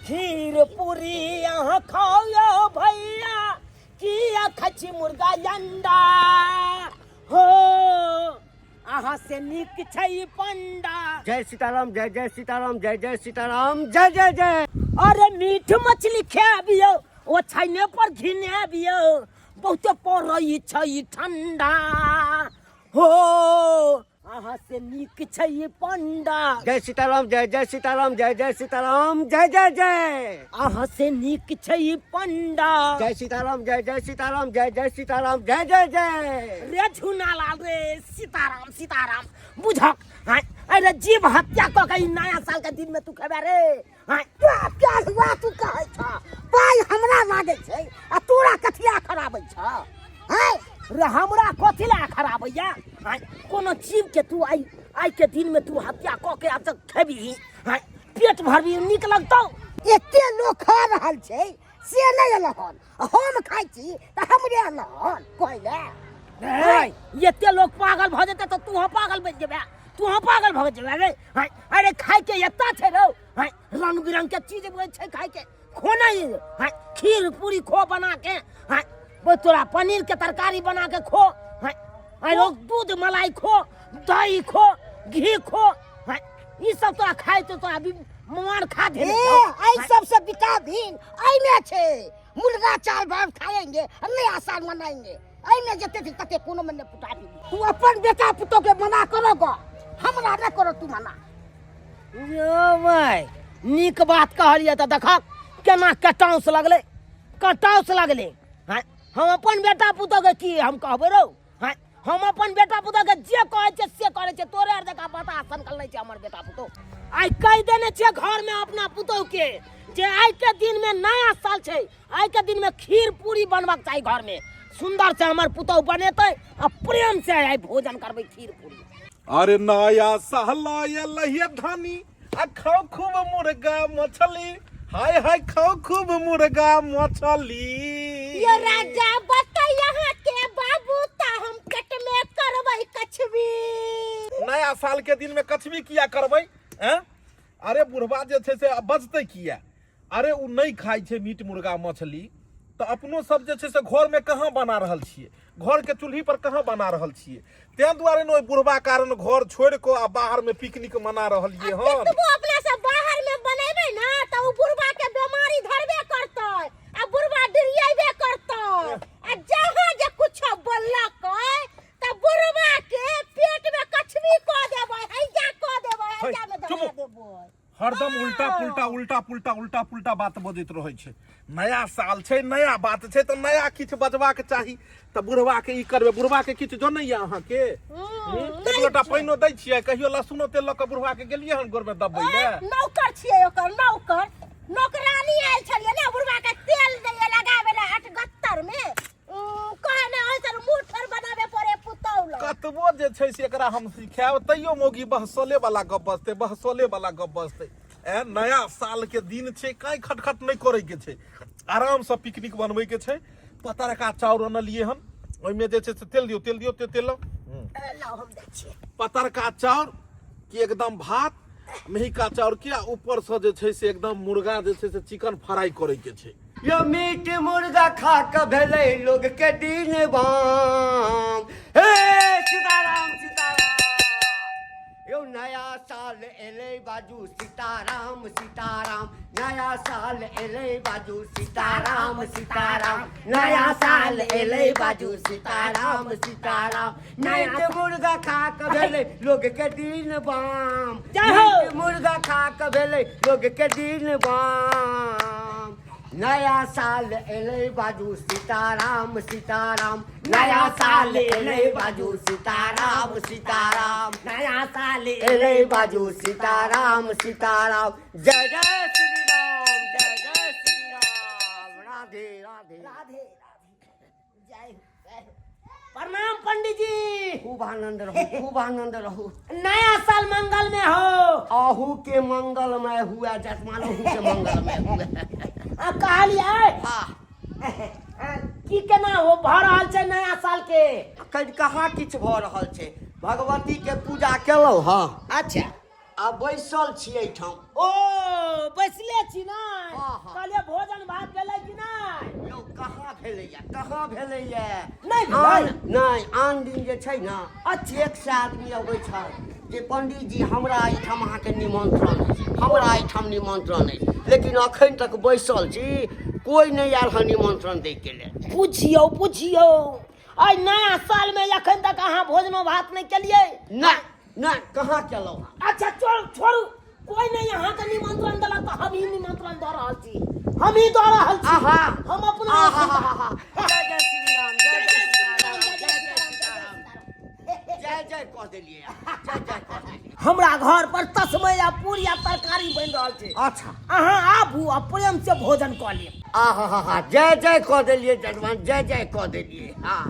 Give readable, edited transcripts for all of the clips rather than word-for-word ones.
खीर पूरी अहाँ खाओ यौ भैया, किया खाइ छी मुर्गा अंडा हो, अहाँ से नीक छै ई पंडा। जय सीताराम, जय जय सीताराम, जय जय सीताराम, जय जय जय। अरे मीठ मछली खाबियौ, ओ छैने पर घिनाबियौ, बहुते पड़ै छै ठंडा हो, अहाँ से नीक छै ई पंडा। जय सीताराम, जय जय सीताराम, जय जय सीताराम, जय जय जय। अहाँ से नीक छै ई पंडा। जय सीताराम, जय जय सीताराम, जय जय सीताराम, जय जय जय। रे झुनालाल रे, सीताराम सीताराम बुझक। हाँ, अरे जीव हत्या कऽ के ई नया साल के दिन में तू खेबे रे? हाँ, तोरा प्याज हुआ तू कहै छ, पाइ हमरा लागै छै आ तोरा कथिया खराबै छ? हैं रे, हमरा कथी ला खराबैया? हाँ, कोनो जीव के तू आइ आइ के दिन में तू हत्या कऽ के आब तक खेबही? हाँ, पेट भरबी, नीक लगतौ? एते लोक खा रहल छै से नहि एलहन, हम खाइ छी तऽ हमरे एलहन कहै ले। एते लोक पागल भऽ जेतै तऽ तूहो पागल बनि जेबे, तूहो पागल भऽ जेबे रे। हाँ, अरे खाइ के एता छै रौ। हाँ, रंग बिरंग के चीज छै खाइ के, खो नहीं। हाँ, खीर पूरी खो बना के। हाँ, वो तोरा पनीर के तरकारी बना के खो। हाँ, अरे दूध मलाई खो, दही खो, घी खो। हाँ, ई सब तोरा खाइ तो तोरा अभी मार खा दे। ए, एहि सबसे विटामिन एहिमे छै। मुर्गा चावल भात खाएंगे, नया साल मनाएंगे। एहिमे जते छै तते कोनो में नहि विटामिन। तू अपन बेटा पुतोह के मना करो गो, हमरा नहि करो तू मना। यो भाई, नीक बात कहलियै तऽ देखक केना कटाउस लगलै, कटाउस लगलै। हाँ, हम अपन बेटा पुतोह के की हम कहबै रौ? हाँ, हम अपन बेटा पुतोह के जे कहै छियै से करै छै। तोरे आर जकाँ पता सनकल नहि छै हमर बेटा पुतोह। आइ कहि देने छियै घरमे अपना पुतोह के जे आइ के दिनमे नया साल छै, आइ के दिनमे खीर पूरी बनबाक चाही घरमे। सुन्दर से हमर पुतोह बनेतै आ प्रेम से आइ भोजन करबै खीर पूरी। अरे नया साल एलैया धनी, आ खाओ खूब मुर्गा मछली, हाय हाय खाओ खूब मुर्गा मछली। यो राजा बता यहाँ के बाबू ता हम पेट में करबै कछबी। नया साल के दिन में कछबी किया करबै? हैं? अरे बुढ़वा जे छै से बजतै किया? अरे उ नहि खाइ छै मीट मुर्गा मछली, तऽ अपनो सब जे छै से घर में कहाँ बना रहल छियै, घर के चूल्ही पर कहाँ बना रहल छियै? ताहि दुआरे ने ओहि बुढ़वा कारण घर छोड़ि कऽ आ बाहर में पिकनिक मना रहलियै हन। कतबो अपना सब बाहर में बनेबै ना तऽ उ बुढ़वा के बीमारी धरबे करतै आ बुढ़वा डिरियेबे करतै, आ जहाँ जे कुछो बोललकै तऽ बुढ़वा के पेट में कछबी कऽ देबै, हैजा कऽ देबै, हैजा में धरा देबै। हरदम उल्टा पुल्टा उल्टा पुल्टा उल्टा पुल्टा बात बजैत रहै छै। नया साल छै, नया बात छै, तऽ नया किछु बजबाक चाही। तऽ बुढ़वा के ई करबै, बुढ़वा के किछु जनैया अहाँके? एक लोटा पानिओ दै छियै कहियो? लहसुनो तेल लऽ कऽ बुढ़वा के गेलियै हन गोरमे दबबै लए? नौकर छियै ओकर, नौकर नौकरानी आयल छलियै ने बुढ़वा के तेल दैये लगाबै लए अठगत्तर में। कहे ने ओइसन मुँह ठोर बनाबे पड़े पुतौह लग। कतबो जे छै से एकरा हम सिखायब तैयो मौगी बहसले वाला गप बजतै, बहसले वाला गप बजतै। ए नया साल के दिन छै, काई खटखट नहि करे के छै, आराम से पिकनिक बनबै के छै। पतरका चाउर अनलियै हन, ओहिमे जे छै से तेल दियौ, तेल दियौ, तेल लाउ। लाउ, हम दै छियै। पतरका चाउर के एकदम भात, मेहिका चाउर के, आ ऊपर से जे छै से एकदम मुर्गा जे छै से चिकन फ्राई करे के छै। यो मीट मुर्गा खा के भेलै लोग के दिन बाम। हे सीताराम सीताराम, यो नया साल एलै बाजू सीताराम सीताराम, नया साल एलै बाजू सीताराम सीताराम, नया साल एलै बाजू सीताराम सीताराम। मीट मुर्गा खा के भेलै लोग के दिन बाम, मीट मुर्गा खा के भेलै लोग के दिन बाम। नया साल एलै बाजू सीताराम सीताराम, नया साल एलै बाजू सीताराम सीताराम, नया साल एलै बाजू सीताराम सीताराम। जय जय श्री राम, जय जय श्री राम, राधे राधे राधे राधे, जय हो, जय हो। प्रणाम पंडित जी। खूब आनंद रहू, खूब आनंद रहू। नया साल मंगल में हो। अहू के मंगलमय हुआ, जजमानहू के मंगलमय हुआ। आ कहलियै हाँ। की केना हो भऽ रहल छै नया साल के? अखन कहाँ किछु भऽ रहल छै, भगवती के पूजा केलहुँ हँ। अच्छा। आ बैसल छी एहिठाम। ओ बैसले छी ने? हाँ, हाँ। कहलियै भोजन भात भेलै कि नहि? यौ कहाँ भेलैया, कहाँ भेलैया? नहि भेलै? आन नहि, आन दिन जे छै ने, अच्छा। 100 आदमी अबै छल जे पंडीजी हमरा एहिठाम अहाँके निमंत्रण अछि, हमरा एहिठाम निमंत्रण अछि, लेकिन अखन तक बैसल छी, कोइ नहि आयल हँ निमंत्रण दैके लेल। बुझियौ बुझियौ, एहि नया सालमे एखन तक अहाँ भोजनो भात नहि केलियै? नहि नहि, कहाँ केलहुँ हँ। अच्छा छोड़ू छोड़ू, कोई नहीं अहाँके निमंत्रण देलक तऽ हमही निमंत्रण दऽ रहल छी, हमही दऽ रहल छी। आहा। हम अपना आहा, जय जय श्री राम, जय जय सीताराम, जय जय सीताराम, जय जय कह देलियै, जय जय कह देलियै। हमरा घर पर तस्मै आ पूरी आ तरकारी बनि रहल छै। अच्छा। अहाँ आबू आ प्रेम से भोजन कऽ लेब। आहा हा हा, जय जय कह देलियै जजमान, जय जय कह देलियै। हँ,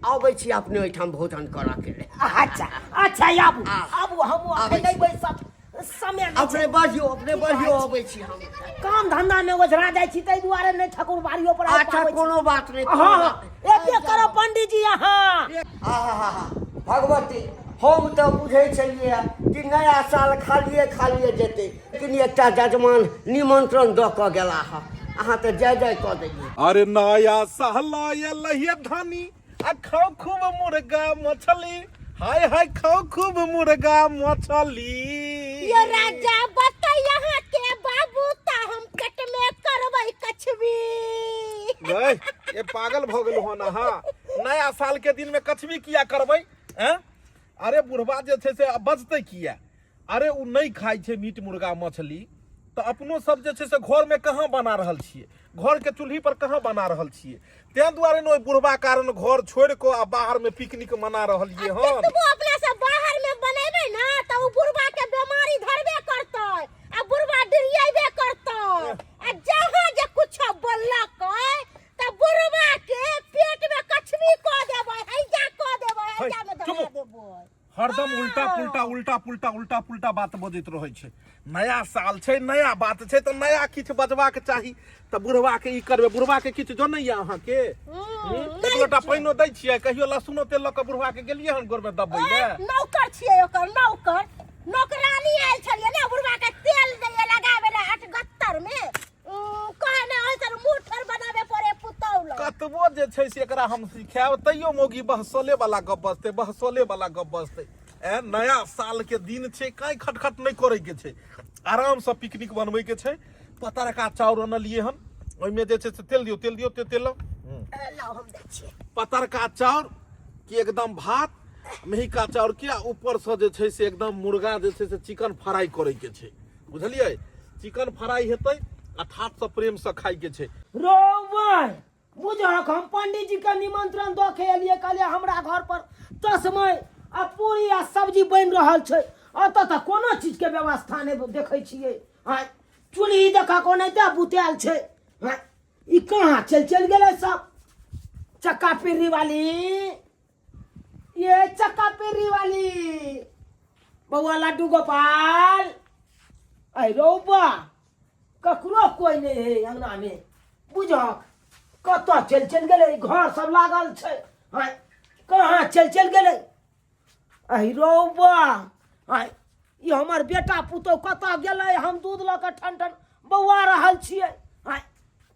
अबै छी अपने ओहिठाम भोजन करऽ के लेल। अच्छा अच्छा, आबू आ। आबू, हम आबै अखन नहि छी। बैसब, समय नहि अपने छै। बढ़ियौ, अपने की बढ़ियौ, कहै छी? अबै छी हम। काम धंधा में ओझरा जाइ छी ताहि दुआरे नहि ठाकुर बाड़ियो पर आबि अच्छा पाबै छी। कोनो बात नहि, कोनो हँ बात नहि। एबे करब पंडीजी अहाँ। आहा हा, भगवती, हम तऽ बुझै छलियै कि नया साल खालिए खालिए जेतै, लेकिन एकटा जजमान निमंत्रण दऽ कऽ गेला हँ, अहाँ तऽ जय जय कऽ देलियै। अरे नया साल एलैया धनी, आ खाओ खूब मुर्गा मछली, हाय हाय खाओ खूब मुर्गा मछली। यो राजा बता यहाँ के बाबू ता हम पेट में करबै कछबी। गई ये पागल भ गेलौ हन अहाँ, नया साल के दिन में कछबी किया करबै? हैं? अरे बुढ़वा जे छै से बजतै किया? अरे उ नहि खाइ छै मीट मुर्गा मछली, तऽ अपनो सब जे छै से घर में कहाँ बना रहल छियै, घर के चूल्ही पर कहाँ बना रहल छियै, तें दुआरे ने ओहि बुढ़वा कारण घर छोड़ि कऽ आ बाहर में पिकनिक मना रहलियै हन। कतबो अपना सब बाहर में बनेबै ना तऽ उ बुढ़वा के बेमारी धरबे करतै आ बुढ़वा डिरियेबे करतै, आ जहाँ जे कुछो बोललकै तऽ बुढ़वा के पेट में कछबी कऽ देबै, हैजा कऽ देबै, हैजा में चुप। धरा देबै। हरदम उल्टा पुल्टा उल्टा पुल्टा उल्टा पुल्टा बात बजैत रहै छै। नया साल छै, नया बात छै, तऽ नया किछु बजबाक चाही। तऽ बुढ़वा के ई करबै, बुढ़वा के किछु जनैया अहाँके? एक लोटा पानिओ दै छियै? कहियो लहसुनो तेल लऽ कऽ बुढ़वा के गेलियै हन गोरमे दबबै लए? नौकर छियै ओकर, नौकर नौकरानी आयल छलियै ने बुढ़वा के तेल दैये लगाबै लए अठगत्तर में, कहे ने ओइसन मुँह ठोर बनाबे पड़े पुतौह लग। कतबो जे छै से एकरा हम सिखायब तैयो मौगी बहसले वाला गप बजतै, बहसले वाला गप बजतै। ए नया साल के दिन छै, काई खटखट नहि करे के छै, आराम से पिकनिक बनबै के छै। पतरका चाउर अनलियै हन, ओहिमे जे छै से तेल दियौ, तेल दियौ, तेल लाउ। लाउ हम दै छियै। पतरका चाउर के एकदम भात, मेहिका चाउर के, आ ऊपर से जे छै से एकदम मुर्गा जे छै से चिकन फ्राई करे के छै, बुझलियै? चिकन फ्राई हेतै आ ठाठ से प्रेम से खाय के छै। रौ बुझक, हम पंडीजी के निमंत्रण दऽ के एलियै, कहलियै हमरा घर पर तस्मै आ पूरी आ सब्जी बनि रहल छै, एतऽ तऽ कोनो चीज के व्यवस्था नहि देखै छियै। आँय, चूल्ही देखक ओनाहिते बुतायल छै। आँय, ई कहाँ चलि चलि गेलै सब? चक्का पिर्री वाली, ये चक्का पिर्री वाली, बौआ लड्डू गोपाल, अरे रौबा, ककरो कोई नहीं है अंगना में, बुझक कतऽ चलि चलि गेलै? घर सब लागल छै, आँय कहाँ चलि चलि गेलै? अहि रौबा, आँय ई हमर बेटा पुतोह कतऽ गेलै? हम दूध लऽ कऽ ठन ठन बौआ रहल छियै। आँय,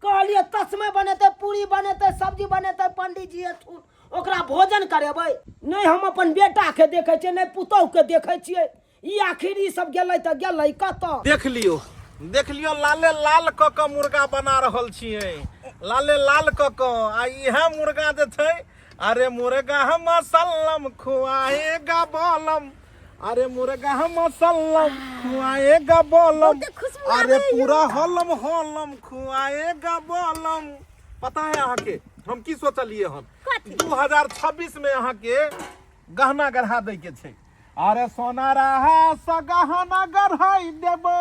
कहलियै तस्मै बनेतै, पूरी बनेतै, सब्जी बनेतै, पंडीजी एथुन, ओकरा भोजन करेबै। नहि हम अपन बेटाके देखै छियै, नहि पुतोहुके देखै छियै, ई आखिर ई सब गेलै तऽ गेलै कतऽ? देख लियौ, देख लियौ, लाले लाल कऽ कऽ मुर्गा बना रहल छियै, लाले लाल कऽ कऽ। आ इएह मुर्गा जे छै, अरे मुर्गा हम सल्लम खुआएगा बोलम, अरे मुर्गा हम सल्लम खुआएगा बोलम, बहुते खुशबू अरे आबैए। पूरा हलम हलम खुआएगा बोलम। पता है अहाँके हम की सोचलियै हन? कथी? 2026 में अहाँके गहना गढ़ा दै के छै। अरे सोना रहा स गहना गढ़ाई देबो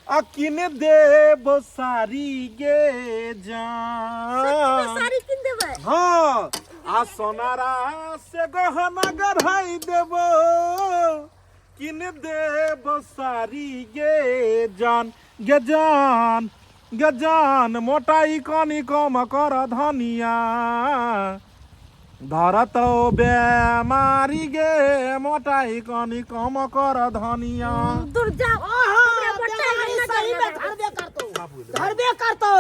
आ किन देबो साड़ी गे जान। साड़ी किन देबै? हाँ, आ सोनारा से गहना गढ़ाई देबो, किन देबो साड़ी गे जान, गे जान, गे जान, मोटाई कनी कम कर धनिया। धरतौ बेमारी गे मोटाई कनी कम कर धनिया। दूर जाओ, हमरा मोटाई बेमारी नजर सही में न लागत। धरबे करतौ, धरबे करतौ।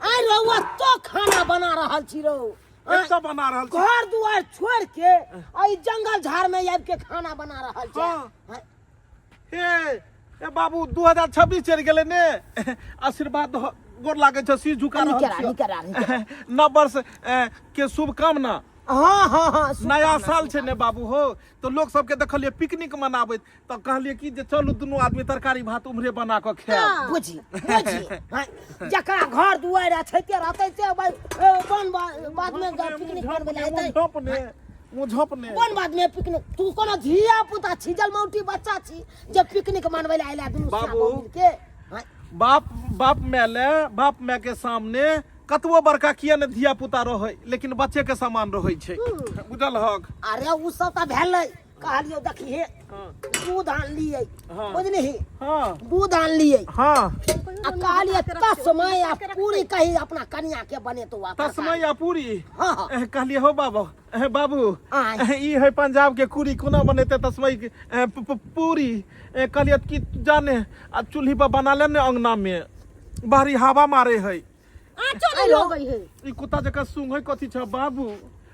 आइ रौआ तो खाना बना रहल छी रौ। एतऽ बना रहल छी। घर दुआर छोड़ के एहि जंगल झाड़ में आबि के खाना बना रहल छै। हाँ। हे ए बाबू, 2026 चलि गेलै ने, आशीर्वाद दह, गोर लागै छै, शीश झुका रहल निकरा छियौ। निकरा निकरा। नव वर्ष के शुभकामना। हाँ हाँ हाँ नया साल छै ने बाबू हो, तऽ लोक सबके देखलियै पिकनिक मनाबैत, तऽ कहलियै कि जे चलू दुनू आदमी तरकारी भात उम्हरे बना कऽ खायब। बुझी बुझी, हाँ, जकरा घर दुआर अछैते रहतै से वन बाद में पिकनिक बनबै लए एतै। झोपने मुँह झोपने कोन बात में पिकनिक? तू कोनो धिया पुता छी, जलमौटी बच्चा छी जे पिकनिक मनबै लए आइला दुनू बाबू। श्याम मिल के? हाँ, बाप बाप माय ले, बाप माय के सामने कतबो बड़का किया ने धिया पुता रहै, लेकिन बच्चे के समान रहै छै, बुझल हक? अरे उ सब तऽ भेलै, कहलियौ देखिहे, दूध आनलियै। हाँ। बुझलिही? हाँ। दूध आनलियै। हाँ। आ कहलियै तस्मै आ पूरी कही अपना कनिया के बनेतौ आ तरकारी। तस्मै आ पूरी? हाँ, हाँ। कहलियै हो बाबा, बाबू, आँय। ई है पंजाब के कुरी, कोना बनेतै तस्मै के, पूरी? कहलियै कि जाने आ चूल्ही पर बना ले ने, अंगना में बाहरी हवा मारे है। आँचो नहीं लगै है। ई कुत्ता जकाँ सूंघै कथी छ बाबू?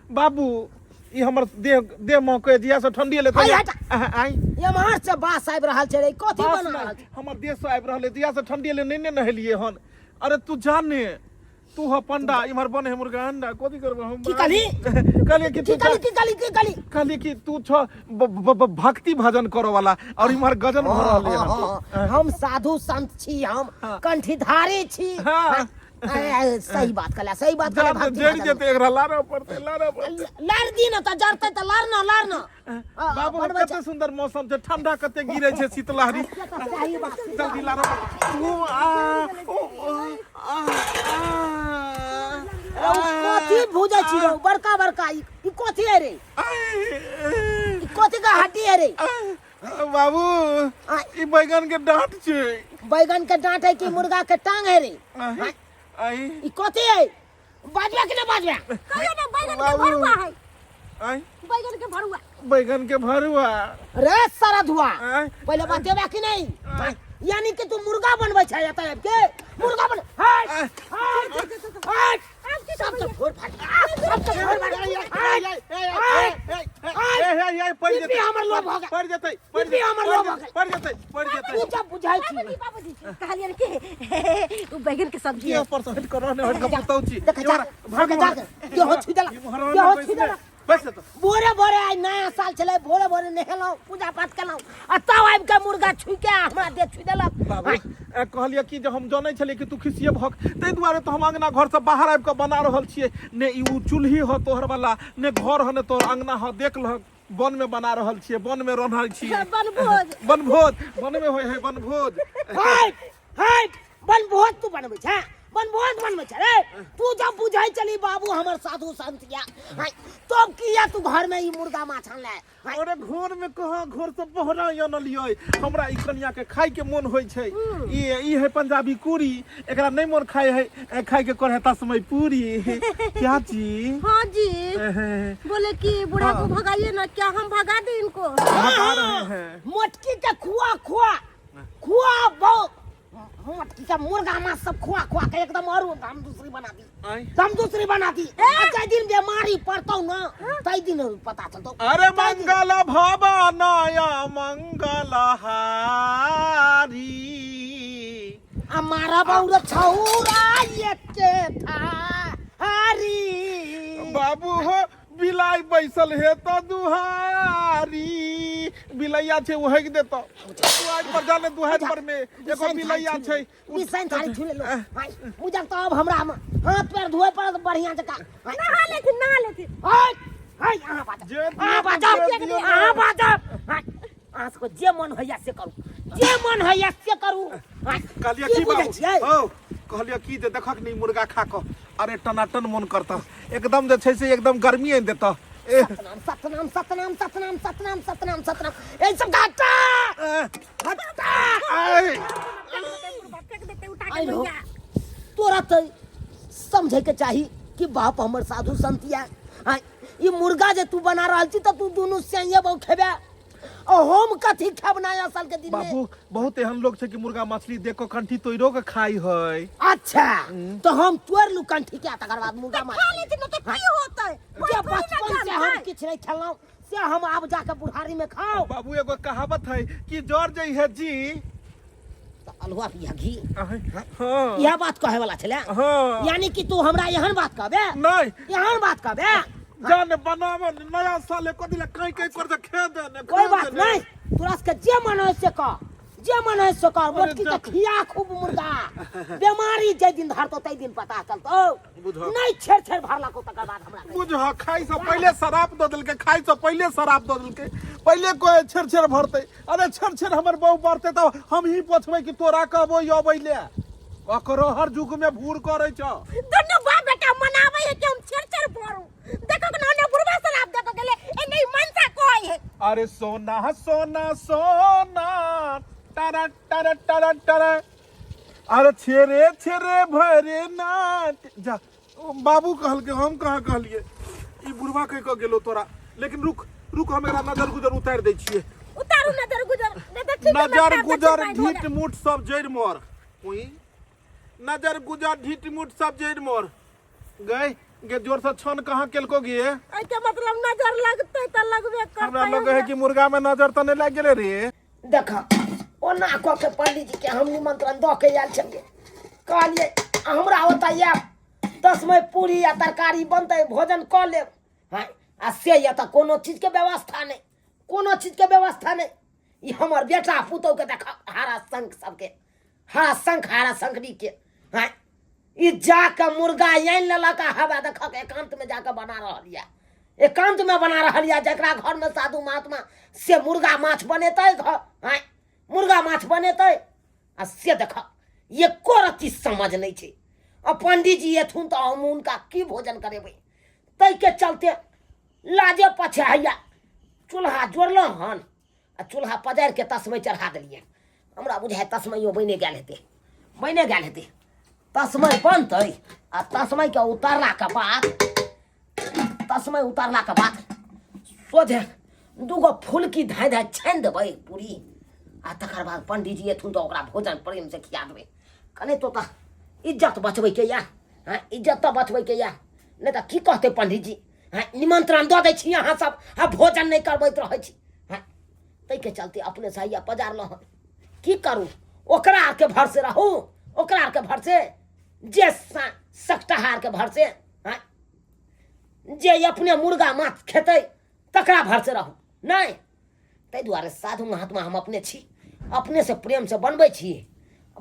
बाबू, ई हमर देह देह महकै, जिया से ठंडी एलै। हाय, हट। आइ एम्हर से बास आबि रहल छै रे, कथी बास बना नहि, रहल छै? हमर देह से आबि रहल है, जिया से ठंडी एलै, नहि ने नहेलियै हन। अरे तू जाने, तू हो पंडा, इम्हर बने है मुर्गा अंडा, कथी करबै हम? की कहली? कहलियै कि की तू कहली, की कहली, की कहली? कहलियै कि तू छ भक्ति भजन करऽ वाला और इम्हर गजन भऽ रहलै हन। हाँ, हम साधु संत छी, हम कंठीधारी छी। हाँ। अरे, सही बात कहला, सही बात कहला। जान भक्ति जरि भजन। जेतै एकरा, लारऽ पड़तै, लारऽ पड़तै। लार दी ने तऽ जरतै तऽ लार न, लार न। बाबू, बनबै कते सुंदर मौसम छै, ठंडा कते गिरे छै, शीतलहरी। छै। सही बात। जल्दी लारऽ पड़तै। ओ आ ओ ओ आ आ रौ, कथी भूजै छी रौ बड़का बड़का? ई कथी है रे? ई कथी का हड्डी है रे? बाबू, ई बैगन के डांट छै। बैगन के डांट है कि मुर्गा के टांग है रे? आई आई ई कथी है? बाजबे कि ना बाजबे? कहियो ना, बैगन के बाबू। भरुआ है। आई बैगन के भरुआ। बैगन के भरुआ। रे सरधुआ, आँय। पहिले बतेबे कि नहीं? यानी कि तू मुर्गा बनबै छै एतऽ आबि के? मुर्गा बन, हट हट हट, सब तो फोड़ फाड़, सब तो फोड़ फाड़, हट हट। पड़ बीपी हमर लो भऽ गेल। पड़ जेतै, पड़ बीपी हमर लो भऽ गेल। पड़ जेतै, पड़ जेतै। तू जब बुझाइ छी। बाबूजी, बाबूजी, कहलियनि कि उ बैगन के सब्जी है। पर से हट कर रहने, हट कर पुतौ छी। देख, जा जा जा, देहो छुइ देलक, देहो छुइ देलक। बैस तो। भोरे भोरे आइ नया साल छलै, भोरे भोरे नहेलहुँ, पूजा पाठ केलहुँ आ तब आबि के मुर्गा छुइ के हमरा देह छुइ देलक। बाबू, कहलियै कि जे हम जनै छलियै कि तू खिसिए भक, ताहि दुआरे तऽ हम अंगना घरसँ बाहर आबि कऽ बना रहल छियै ने। ई ओ चूल्ही ह तोहर वाला ने, घर ह ने तोहर अंगना ह। देख लहक, वन में बना रहल छियै, वन में रहल छियै। बनभोज। बनभोज, वन में होइ है बनभोज। हट हट, बनभोज तू बनबै छै? बनभोज बनबै छै रे तू? जब बुझै चली बाबू हमर साधु संत या हाय, तब किया तू घर में ई मुर्गा माछ अनले हाय? अरे घर में कहाँ, घर से बहरा अनलियै। हमरा ई कनिया के खाय के मोन होइ छै। ई है पंजाबी पूरी, एकरा नहीं मोन खाय है, खाय के करे तस्मय पूरी। क्या जी? हाँ जी, बोले कि बूढ़ा को भगाइए ना। क्या हम भगा दे इनको? भगा रहे हैं। मोटकी के खुआ खुआ खुआ, बहुत मोटकी के मुर्गा माछ सब खुआ खुआ के एकदम और हम दूसरी बना दी। आँय। हम दूसरी बना दी। आ दिन बीमारी पड़तौ ना तै दिन पता चलतौ। अरे मंगल भवनय मंगल हारी, आ मारब और छौरा एके थारी। बाबू हो, बिलाई बैसल हे तो दुहारी, बिलैया छै ओ हगि देतो। दुआरि पर जाने, दुआरि पर में एगो बिलैया छै। बिसैन थारी छू लेलो। हाय, बुझक तो अब हमरा हाथ पैर धोए पड़त बढ़िया जकाँ। हाय, नहा लेथिन, नहा लेथिन। हाय हाय, अहाँ बाजब। जे दियौ अहाँ बाजब। जे दियौ। अहाँ बाजब। हाय, अहाँ सबके जे मन होइया से करू, जे मन होइया से करू। हाय, कहलियै की की बुझै बाबू छियै? हौ, कहलियै की जे देखक नहीं मुर्गा खा कऽ, अरे टनाटन मोन करतह, एकदम जे छै से एकदम गर्मी आनि देतह। ए, सतनाम सतनाम सतनाम सतनाम सतनाम सतनाम सतनाम, एहि सब घाटा ए, हटा। आइ। फेंक देते उठा के। आइ हो। भैया, तोरा तऽ समझे के चाही कि बाप हमर साधु संत या। आय, ई मुर्गा जे तू बना रहल छी तऽ तू दुनू सैये बहु खेबे आ हम कथी खेब नया साल के दिन में बाबू बहुत एहन लोग छै कि मुर्गा मछली देख के कंठी तोड़ो के खाई है अच्छा तो हम तोड़ लू कंठी के तकर बाद मुर्गा माछ खा लेथिन तऽ की होतै जे कोइ थोड़ी ना बचपन से हम जानतै। किछु नहीं खेलहुँ से हम आब जाके बुढ़ारी में खाओ बाबू एगो कहावत है कि जर जई है जी तऽ अल्हुआ पिया घी हाँ इएह बात कहे वाला छलै हाँ यानी कि तू हमरा एहन बात कहबे नहीं एहन बात कहबे जान बनावन नया साल एको दिन कहीं कहीं कर दे खे दे ने कोई बात नहीं तोरा सबके जे मन है से कह जे मन है से कह मोटकी के जा। खिया खूब मुर्गा बीमारी जे दिन धरतो तै दिन पता चलतो बुझऽ। नहीं छेड़ छेड़ भरला को तकर बाद हमरा बुझ खाई से पहले शराब दऽ देलकै खाई से पहले शराब दऽ देलकै पहले कोई छेड़ छेड़ भरतै अरे छेड़ छेड़ हमर बहू भरतै तऽ हम ही पोछबै कि तोरा कहबो अबै ले ककरो हर युग में भूर करै छ दुनू बाप बेटा मनाबै है कि हम छेड़ छेड़ भरू देखो कि ना बुढ़वा शराब देखो गेले ए नहीं मनसा कोई है अरे सोना सोना सोना टरा टरा टरा टरा अरे छेरे छेरे भरे नाट जा ओ बाबू कहलकै हम कहाँ कहलियै ई बुढ़वा कहि कऽ गेलो तोरा लेकिन रुक रुक हम एकरा नजर गुजर उतारि दै छियै उतारू नजर गुजर नहीं तो ठीक है, मैं नजर पैर गुजर पर छिपाई ढीठ मूठ सब जड़ि मर ओई नजर गुजर ढीठ मूठ सब जड़ि मर गए गे जोर से छन कहाँ केलको गे एहि के मतलब नजर लगतै तऽ लगबे करतै हमरा लगे है कि मुर्गा में नजर तऽ नहि लागि गेलै रे देख ओना कऽ के पंडीजी के हम निमंत्रण दऽ के आयल छलियै कहलियै हमरा ओतऽ आयब दसमे पूरी आ तरकारी बनतै भोजन कऽ लेब हँ आ से यऽ तऽ कोनो चीजके व्यवस्था नहि कोनो चीजके व्यवस्था नहि ई हमर बेटा पुतहुके देख हरा शंख सबके हरा शंख हरा शंखनीके हँ ई जाके मुर्गा आनि लेलक आ हवा देखक एकांत में जाके बना रहल यऽ एकांत में बना रहल यऽ जकरा घर में साधु महात्मा से मुर्गा माछ बनेतै घर आँय मुर्गा माछ बनेतै आ से देखक एको रत्ती समझ नहि छै आ पंडीजी एथुन तऽ हम हुनका की भोजन करेबै ताहिके चलते लाजे पछे हैया चूल्हा जोड़लहुँ हन आ चूल्हा पजारि के तस्मै चढ़ा देलियै हमरा बुझाय तस्मैयो बनि गेल हेतै बनि गेल हेतै तस्मै बनतै आ तस्मैके उतारलाके बाद तस्मै उतारलाके बाद सोझे दूगो फुलकी धाँइ धाँइ छानि देबै पूरी आ तकर बाद पंडीजी एथुन तऽ ओकरा भोजन प्रेमसँ खिया देबै कने तो तऽ इज्जत बचबैके यऽ हँ इज्जत तऽ बचबैके यऽ नहि तऽ की कहतै पंडीजी हँ निमंत्रण दऽ दै छी अहाँ सब आ भोजन नहि करबैत रहै छी हँ ताहिके चलते अपने से हैया पजारलहुँ हन की करू ओकरा आरके भरसे रहू ओकरा आरके भरसे जे सकटहा आरके भरसे हँ जे अपने मुर्गा माछ खेतै तकरा भरसे रहू नहि ताहि दुआरे साधु महात्मा हम अपने छी अपनेसँ प्रेमसँ बनबै छी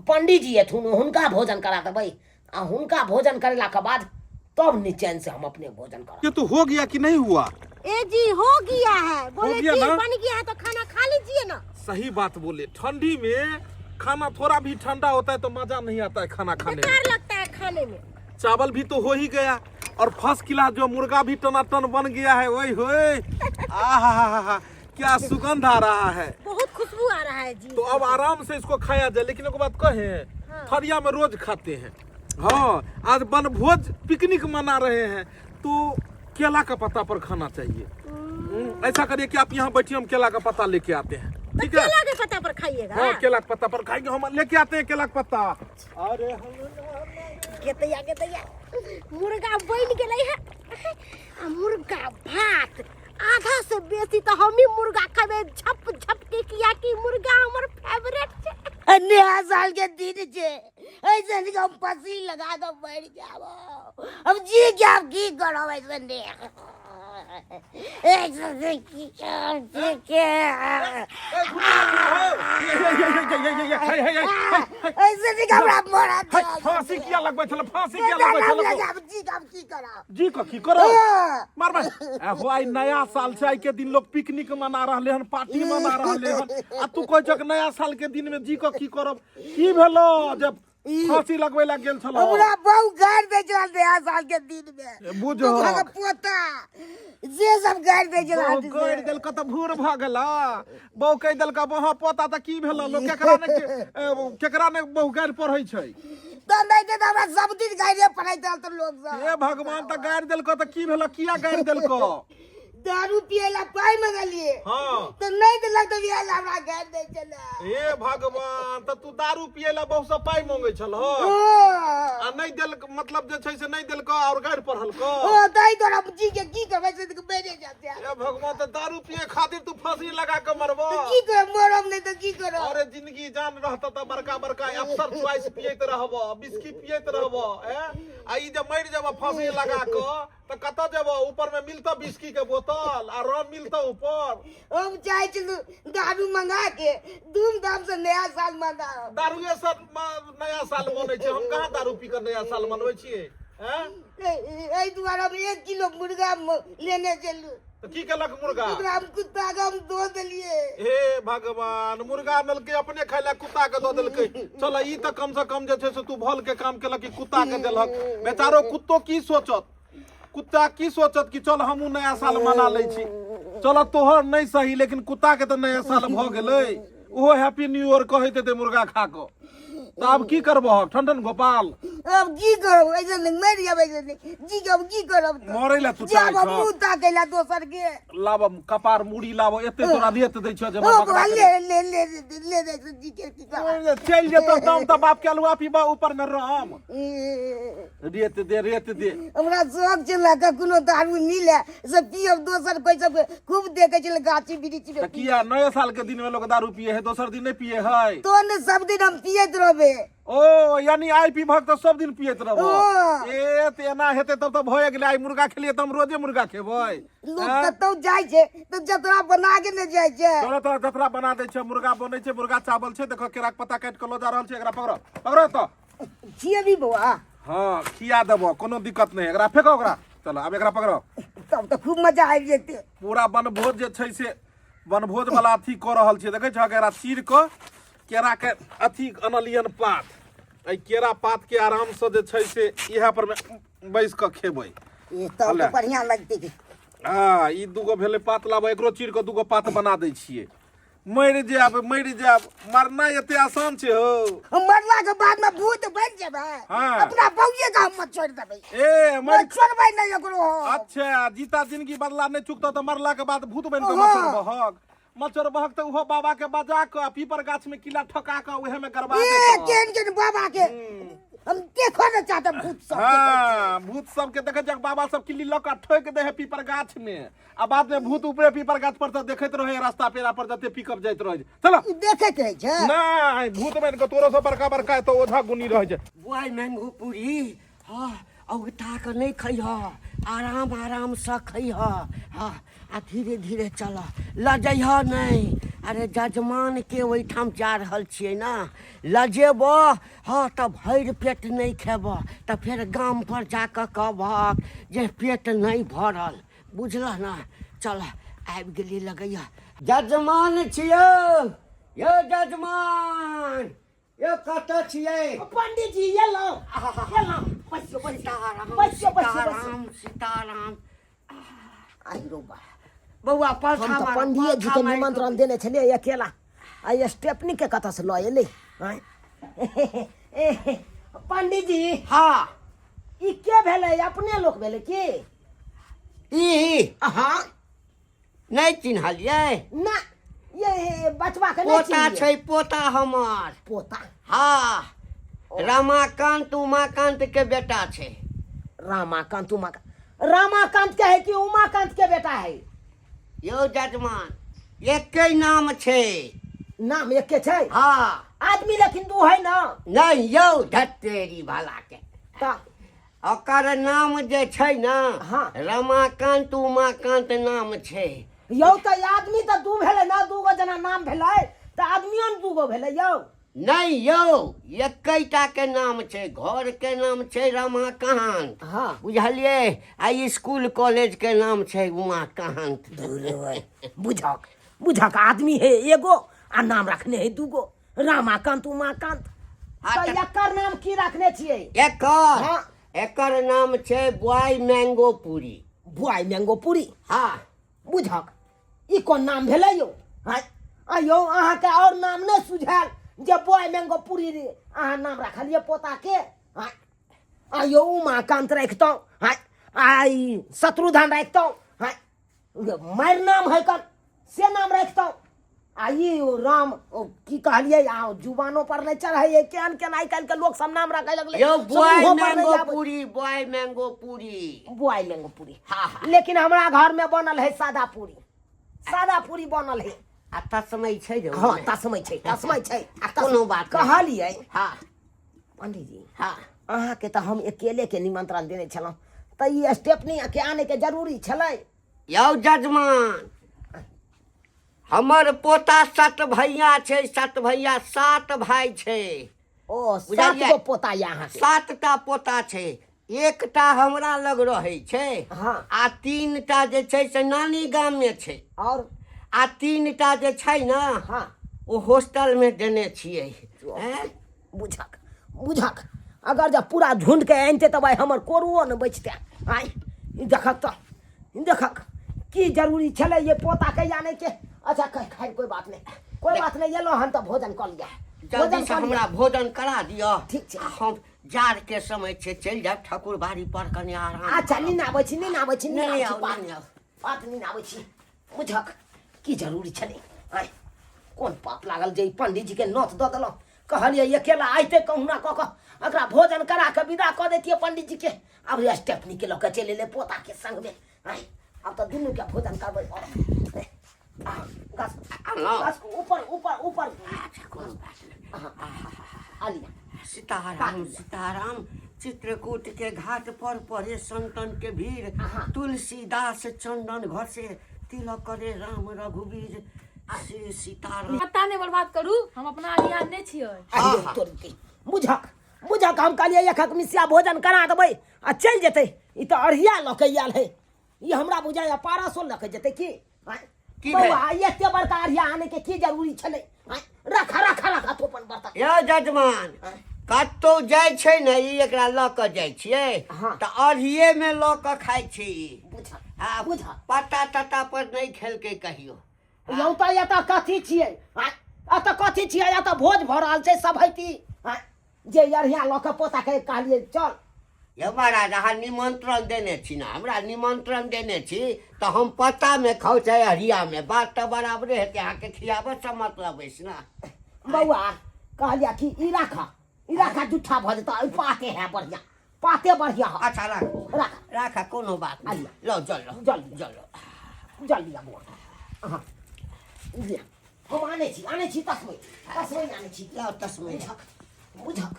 पंडीजी एथुन हुनका भोजन करा देबै आ हुनका भोजन करेलाके बाद तब निचैन से हम अपने भोजन करब ये तो हो गया कि नहीं हुआ ए जी हो गया है बोले गया जी ना? बन गया है तो खाना खा लीजिए ना सही बात बोले ठंडी में खाना थोड़ा भी ठंडा होता है तो मजा नहीं आता है खाना खाने में बेकार लगता है खाने में चावल भी तो हो ही गया और फर्स्ट क्लास जो मुर्गा भी टनाटन बन गया है वही होए आहा क्या सुगंध आ रहा है बहुत खुशबू आ रहा है जी तो अब आराम से इसको खाया जाए लेकिन एक बात कहे हाँ। थरिया में रोज खाते हैं हाँ आज वनभोज पिकनिक मना रहे हैं तो केला का पत्ता पर खाना चाहिए ऐसा करिए कि आप यहाँ बैठिए हम केला का पत्ता लेके आते हैं तो ठीक है केला के पत्ता पर खाइएगा हाँ केला के पत्ता पर खाएंगे हम लेके आते हैं केला का पत्ता अरे हम गेतैया गेतैया मुर्गा बनि गेलै है आ मुर्गा भात आधा से बेसी तऽ हमही मुर्गा खेबै झप झप के किया कि मुर्गा हमर फेवरेट छै नया साल के दिन छे ऐसे नहीं हम पसी लगा दो मर जाओ हम जी के हम की करो ऐसे नहीं ऐसे की करब, जी के ऐसे नहीं हमरा मरा फांसी किया लगबै छल फांसी किया लगबै छल जी के हम की करब जी क की करो मार मार हो आई नया साल छै आई के दिन लोग पिकनिक मना रहले हन पार्टी मना रहले हन आ तू कहै छक नया साल के दिन में जी क की करब की भेलो जब फांसी लगबै ला गेल छलो हमरा बहु गारि दै छल नया साल के दिन में बुझो तोहर पोता जे सब गारि दै छल बहु गारि देलक तऽ भूर भऽ गेला बहु कहि देलक वहाँ पोता तऽ की भेल लोक केकरा ने केकरा ने बहु गारि पढ़ै छै तऽ नहि तऽ हमरा सब दिन गाड़िए पड़ैत रहल तऽ लोक सब। हे भगवान, तऽ गारि देलकौ तऽ की भेलौ? किया गारि देलकौ? दारू पिए ला पाइ मंगलिए। हाँ। तऽ नहि देलक तऽ बियाह ला हमरा गारि दै छलै। हे भगवान, तऽ तू दारू पिए ला बहुत सब पाइ मांगै छलहो ओ आ नहि देलक, मतलब जे छै से नहि देलकौ और गारि पढ़लकौ। ओ ताहि तोरा जी के की करबै से तऽ मरे जाते। हे भगवान, तऽ दारू पिए खातिर तू फांसी लगा के मरबो? तऽ की करब, मरब नहि तऽ की करब? अरे जिंदगी जान रहत तऽ बड़का बड़का अफसर च्वाइस पियैत रहब, बिस्की पियैत रहब, ए आ ई जे मरि जेब फांसी लगा के तऽ कतऽ जेब? ऊपर में मिलतौ बिस्की के बोतल आ रम मिलतौ ऊपर? हम चाहै छलहुँ दारू मंगा के धूमधाम से नया साल मनाओ। दारुए से नया साल मनै छै? हम कहाँ दारू पी कऽ नया साल मनबै छियै, हैं? एहि दुआरे हम 1 किलो मुर्गा लेने चलू। तऽ की केलक मुर्गा? ओकरा हम कुत्ता के हम दऽ देलियै। हे भगवान, मुर्गा आनलकै अपने खाय लए, कुत्ता के दऽ देलकै। चल, ई तऽ कम से कम जे छै से तू भल के काम केलक कि कुत्ता के देलक। बेचारो कुत्तो की सोचत? कुत्ता की सोचत कि चल हमहूँ नया साल मना लै छी। चल, तोहर नहि सही, लेकिन कुत्ता के तऽ नया साल भऽ गेलै। ओहो हैप्पी न्यू ईयर कहैत हेतै मुर्गा खा कऽ। तऽ आब की करबह ठन गोपाल? अब की करब? ऐसे नहीं मरि जाब, ऐसे नहीं जी के अब की करब तऽ? मरै लए तू जाब चाहै हम छह? मुँह ताकै ला दोसर के। लाब कपार मुड़ी लाब, एते तोरा रेत दै छह जे ओ बकरा के। ले ले ले ले ले जी के की करब? चलि जेतौ दम तऽ बाप के अलुआ पीबा ऊपर में रम। रेत दे, रेत दे। हमरा शौक छलै कखनो दारू मिले से पियब। दोसर कोइ सब खूब देखै छलै गाछी वृक्ष तऽ में। किया नया साल के दिन में लोग दारू पिए है, दोसर दिन नहीं पिए है? तो ने सब दिन हम पियैत रहबै। ओ यानी आइ पीबहक तऽ सब दिन पियैत रहबो? ओ। ए तऽ एना हेतै तब तऽ भए गेलै। आइ मुर्गा खेलियै तऽ हम रोजे मुर्गा खेबै। लोक आँय? कतौ जाइ छै तऽ जतरा बना के ने जाइ छै। तोरा तोरा जतरा बना दै छै। मुर्गा बनै छै, मुर्गा चावल छै। देखो, केराक पत्ता काटि कऽ लऽ जा रहल छै। एकरा पकड़ो, पकड़ो तऽ। खियेबी बौआ? हाँ, खिया देबो, कोनो दिक्कत नहि। एकरा फेंको ओकरा। चलो, आब एकरा पकड़ो। तब तऽ खूब मजा आबि जेतै। पूरा वनभोज जे छै से वनभोज वाला अथी कऽ रहल छियै। देखै छहक, एकरा चीर कऽ केरा के अथी अनलियन पात। एहि केरा पात के आरामसँ जे छै से इएह पर मे बैस कऽ खेबै। ई तब हले। तऽ बढ़िआँ लगतै। हँ, ई दूगो भेलै पात। लाबऽ, एकरो चीर कऽ दूगो पात बना दै छियै। मरि जायब, मरि जायब, मरनाइ एते आसान छै हो? हम मरला के बाद में भूत बन जेबै। हाँ। अपना बौए के हम छोड़ देबै। ए मरि छोड़बै नहि एकरो हम। अच्छा, जीता जिंदगी बदला नहि चुकतौ तऽ मरला के बाद भूत बनि कऽ ओहो। मच्छर बहक, मच्छर बहक तऽ ओहो बाबा के बजा कऽ आ पीपर गाछ में किला ठोका कऽ उहे में गरबा ए देतौ। केहन केहन बाबा के हम देखो ने चाहते भूत सब के। हाँ, भूत सबके देखे जब बाबा सब किल्ली लऽ कऽ ठोक दे है पीपर गाछ में आ बाद में भूत ऊपरे पीपर गाछ पर से देखैत रहे रास्ता पेरा पर जते पिकअप जाइत रहे। चलो। ई देखे के छै? नहीं, भूत बनि कऽ तोरो से बड़का बड़का तो ओझा गुनी रहे छै। बुआइ मैंगो पूरी, हाँ, औगता कऽ नहि खैह, आराम आरामसँ खैह, हाँ, आ धीरे धीरे चल, लजैह नहि। अरे जजमानके ओहिठाम जा रहल छियै ने, लजेबह हँ तऽ भरि पेट नहि खेबह तऽ फेर गामपर जा कऽ कहबहक जे पेट नहि भरल, बुझलह ने? चल, आबि गेलियै लगैया। जजमान छियौ यौ, जजमान यौ, कतऽ छियै? पंडित जी, एलहुँ एलहुँ, बैसियो बैसियो। सीताराम। बैसियो बैसियो बैसियो। सीताराम सीताराम। आइरो बा। बौआ हम पलथा तऽ मारू, पंडिये जी पलथा के मारि कऽ। निमंत्रण देने छलियै अकेला, आ स्टेपनी के कतऽ से लऽ एलै? आँय? पंडित जी। हाँ। ई के भेलै? अपने लोक भेलै की? ई हाँ। नहि चिन्हलियै? ना, ये बचवा के नहि पोता चिन्हलियै। छै, पोता हमर। पोता? हाँ, रमाकांत उमाकांत के बेटा छै। रामाकांत उमाकांत, रामाकांत के है कि उमाकांत के बेटा है? यौ जजमान, एके नाम छै। नाम एके छै? हाँ। आदमी लेकिन दू है ना? नहीं यौ, धतेरी भला के। तऽ ओकर नाम जे छै ने, हाँ। रमाकांत उमाकांत नाम छै। यौ, तऽ आदमी तऽ दू भेलै ना? दूगो जेना नाम भेलै तऽ आदमियो ने दूगो भेलै यौ। नहि यौ, एकैटा के नाम छै। घर के नाम छै रमाकांत। हाँ। बुझलियै? आ स्कूल कॉलेज के नाम छै उमाकांत। बुझक बुझक, आदमी है एगो आ नाम रखने है दूगो, रामाकांत उमाकांत। हाँ, तऽ एकर नाम की रखने छियै? एकर? हाँ। एकर नाम छै बुआई मैंगो पूरी। बुआई मैंगो पूरी? हाँ। बुझक, ई कोन नाम भेलै यौ? आँय आ यौ, अहाँके आओर नाम नहि सुझायल जे बॉय मैंगो पूरी रे अहाँ नाम रखलियै पोताके। आँय, आ यौ उमाकान्त राखितहुँ, आँय, आ ई शत्रुधन राखितहुँ, आँय, मारि नाम है कन से नाम राखितहुँ। आ ई ओ राम ओ की कहलियै आ जुबानो पर नहि चढ़ै केहन केहन आइ काल्हिके लोक सब नाम राखै लगलै। यौ सब बॉय मुँहो पर नहि मैंगो आबै। पूरी, बॉय मैंगो पूरी, बॉय मैंगो पूरी। हाँ, हाँ। लेकिन हमरा घर में बनल है सादा पूरी, सादा पूरी बनल है। आ तस्मै छै जे हाँ, तस्मै छै, तस्मै छै। आ कोनो बात नहि। कहलियै हाँ। पंडीजी, हाँ। अहाँके तऽ हम अकेले के निमंत्रण देने छलहुँ, तऽ ई स्टेपनी के आने के जरूरी छलै? यौ जजमान, हमर पोता सत भैया छै, सत भैया, सात भाई छै। ओ सात बुझलियै? गो पोता यऽ अहाँके? सातटा पोता छै, एकटा हमरा लग रहै छै। हाँ। आ तीनटा जे छै से नानी गाम मे छै। और आ तीनटा जे छै ने, हाँ, ओ हॉस्टल मे देने छियै। हैं? बुझक बुझक, अगर जब पूरा झुंड के आनिते तऽ भाई हमर कोरुओ ने बचते। आय ई देखक तऽ ई देखक की जरूरी छलै ये पोता के आने के? अच्छा खैर कोई बात नहीं, कोई बात नहीं, एलहुँ हन तऽ भोजन कऽ लिअ। जल्दी भोजन से कऽ लिअ। हमरा भोजन करा दिअ। ठीक छै। आ हम जाड़ के समय छै, चलि जायब ठाकुर बाड़ी पर कनि आराम अच्छा करब। नीन आबै छी, नीन आबै छी, नीन नहि आबै छी। आउ, पात नहि आउ। पात नीन आबै छी। बुझक की जरूरी छलै? आँय, कोन पाप लागल जे ई पंडीजी के नोत दऽ देलहुँ? कहलियै अकेला अयतै, कहुना कऽ कऽ एकरा भोजन करा कऽ विदा कऽ दैतियै पंडीजी के। आब स्टेपनी के लऽ कऽ चलि एलै पोता के संगमे। आँय, आब तऽ दुनू के भोजन करबै। गाछ आनलहुँ? गाछ ऊपर ऊपर ऊपर। अच्छा, कोनो बात नहि। आ लिअ। सीताराम सीताराम। चित्रकूट के घाट पर पड़े संतन के भीड़, तुलसीदास चंदन घसे, तिलक करे राम रघुवीर, श्री सीताराम। पत्ता नहि बर्बाद करू, हम अपना अरिया नहि छियै। अरे तोरी के, बुझक बुझक, हम कहलियै एकक मिसिया भोजन करा देबै आ चलि जेतै, ई तऽ अढ़िया लऽ के आयल है। ई हमरा बुझाइया पारसो लऽ के जेतै की? आँय? की बौआ, एते बड़का अढ़िया आने के की जरूरी छलै? आँय? रखा रखा रखा तू अपन बर्तन। यौ जजमान, कतौ जाइ छै ने ई, एकरा लऽ कऽ जाइ छियै हाँ। तऽ अढ़िए मे लऽ कऽ खाइ छी ई। बुझक आ बुझक, पत्ता तत्ता पर नहि खेलकै कहियो। यौ तऽ एतऽ कथी छियै? आँय, एतऽ कथी छियै? एतऽ भोज भऽ रहल छै सभैती। आँय, जे अढ़िया लऽ कऽ पोता के कहलियै चल। यौ महाराज, अहाँ निमंत्रण देने छी ने, हमरा निमंत्रण देने छी तऽ हम पत्तामे खाउ चाहे अरियामे, बात तऽ बराबरे हेतै। अहाँके खियाबऽसँ मतलब अछि ने। बौआ, कहलियै कि ई राख, ई राख, जुट्ठा भऽ जेतौ। ई पाते है बढ़िया, पाते बढ़िया है। अच्छा राख। राख। राख, कोनो बात नहि। आइए। लौ जल लो। जल लिअ। जल लो। जल लिअ बौआ। अहाँ लिअ, हम आनै छी, आनै छी, तस्मै तस्मै आनै छी। लौ तस्मै। बुझक बुझक,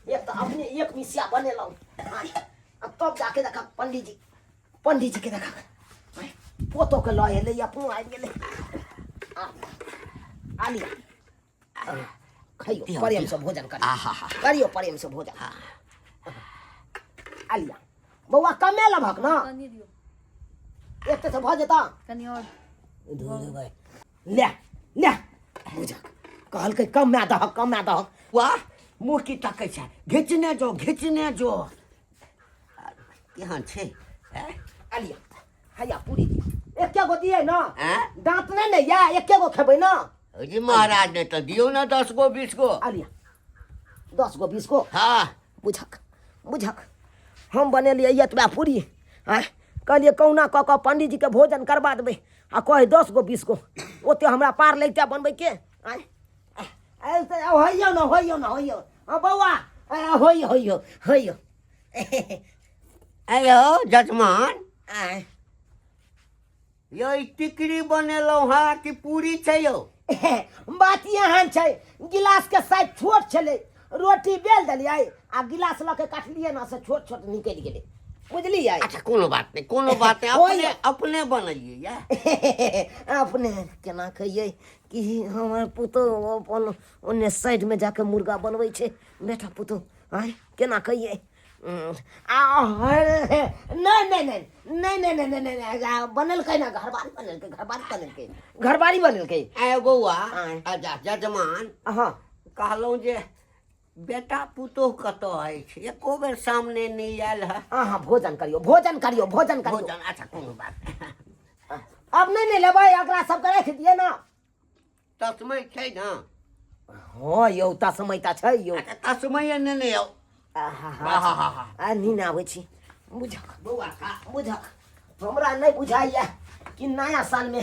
एक तऽ अपने एक मिसिया बनेलहुँ, आँय, आ तब जाके देखक पंडीजी, पंडीजी के देखक, आँय, पोतो के लऽ एलै, अपनो आबि गेलै। आ आ लिअ, खइयो। दियौ, प्रेम दियौ। से भोजन करियौ। आहा। करियौ प्रेम से भोजन। आ लिअ बौआ, कमे लेबहक ने? कनि दियौ। एते से भऽ जेतऽ? कनि और। धुर ले ले, बुझक कहलकै कमे दहक, कमे दहक। वाह, मुँह की तकै छै? घिचने जो, घिचने जो, केहन छै हैं? आ लिअ, हैया पूरी दिअ, एके गो दियै ने? आँय? दाँत नहि ने या, एके गो खेबै ने? जी महाराज, नहि तऽ दियौ ने 10 गो 20 गो। आ लिअ, 10 गो 20 गो। हाँ। बुझक बुझक, हम बनेलियै एतबा पूरी। आँय, कहलियै कहुना कऽ कऽ पंडीजीके भोजन करबा देबै, आ कहै 10 गो 20 गो, ओते हमरा पार लगितै बनबैके? आँय, आँय, होइयौ ने, होइयौ ने, होइयौ। हँ बौआ, होइयौ होइयौ होइयौ। आयो जजमान। आँय। यौ, ई टिकरी बनेलहुँ हँ कि पूरी छै यौ? बात एहन छै, गिलास के साइज छोट छलै, रोटी बेल देलियै आ गिलास लऽ के काटलियै ने, से छोट छोट निकलि गेलै, बुझलियै? अच्छा, कोनो बात नहि, कोनो बात नहि। होइए। अपने अपने बनलियै या? अपने केना कहियै कि हमर पुतोहु अपन ओन्ने साइडमे जाके मुर्गा बनबै छै। बेटा पुतोहु, आँय, केना कहियै? आ नहि नहि नहि नहि नहि नहि नहि नहि, आ, बनेलकै ने घरबारी, बनेलकै घरबारी, बनेलकै घरबारी, बनेलकै। आय बौआ। आँय। अच्छा जजमान। हँ। कहलहुँ जे बेटा पुतोह कतऽ अछि? एको बेर सामने नहि आयल है। अहाँ भोजन करियौ, भोजन करियौ, भोजन करियौ। भोजन, अच्छा, कोनो बात नहि। अब नहि ने लेबै, एकरा सबके राखि दियै ने। तस्मै छै ने? हँ यौ तस्मैता छै यौ। तस्मैया नेने आउ। आहा, आ नीन आबै छी, बुझक। बौआ खा। बुझक, हमरा नहि बुझाइया कि नया सालमे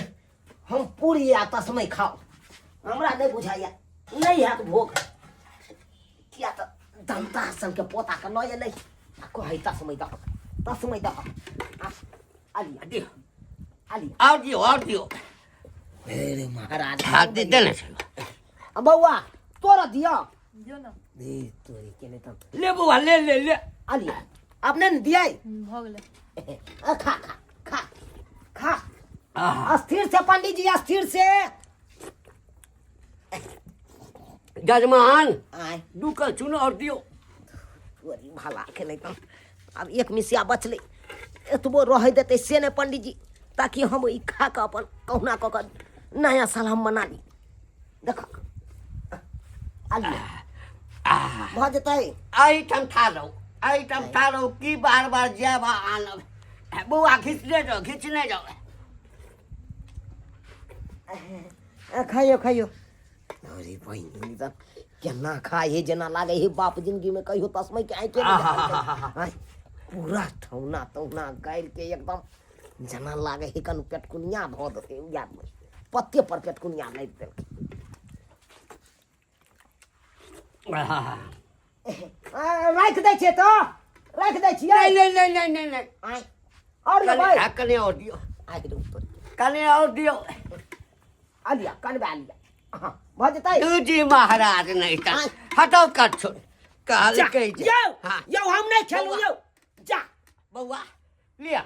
हम पूरी आ तस्मै खाउ। हमरा नहि बुझाइया, नहि हैत भोग, किया तऽ दन्ता सनके पोताके लऽ एलै आ कहै तस्मै दहक, तस्मै दहक। आ आलिया। दियौ। आलिया। आओर दियौ, आओर दियौ। अरे महाराज। हाथ दे देने छै। आ बौआ, तोरा दिअ। दियौ ने। दे तोरी के नहि तऽ। ले बौआ, ले ले ले। आलिया, अपने ने दियै। भऽ गेलै। आ, खा खा खा खा। आहा। अस्थिर से पंडित जी, अस्थिर से। जजमान। आय। दू कल चून आओर दियौ। तोरी भला के नहि तऽ आब एक मिसिया बचलै, एतबो रहै देतै से नहि पंडित जी, ताकि हम ई खा कऽ अपन कहुना कऽ कऽ नया साल हम मना ली। देख, आलिया, भऽ जेतै। एहिठाम ठाढ़ रहू, एहिठाम ठाढ़ रहू। की बार बार जायब आ आनब? बौआ, घिचने जाउ, घिचने जाउ। आ, खाइयो खाइयो। अरे बहिन, तऽ केना खाइ है, जेना लागै है बाप जिंदगी में कहियो तस्मै के आँखि नहि देखलकै। आँय, पूरा ठौना तौना गाड़ि के एकदम जेना लागै है कनु पेटकुनिया धऽ देतै। उएह पत्ते पर पेटकुनिया लागि देलकै। आ, राखि दै छियै तऽ राखि दै छियै। नहि नहि नहि नहि नहि नहि। आँय, आओर कने लेबै? आ, कने आओर दियौ। आगि दू तोरी। कने आओर दियौ। आलिया, कनबा आलिया। हाँ, भऽ जेतै। तू जी महाराज, नहि तऽ आँय। हटाउ कच्छो कहलकै जे। यौ। हाँ। यौ, हम नहि खेलू। बौआ। यौ, जा। बौआ, लिअ।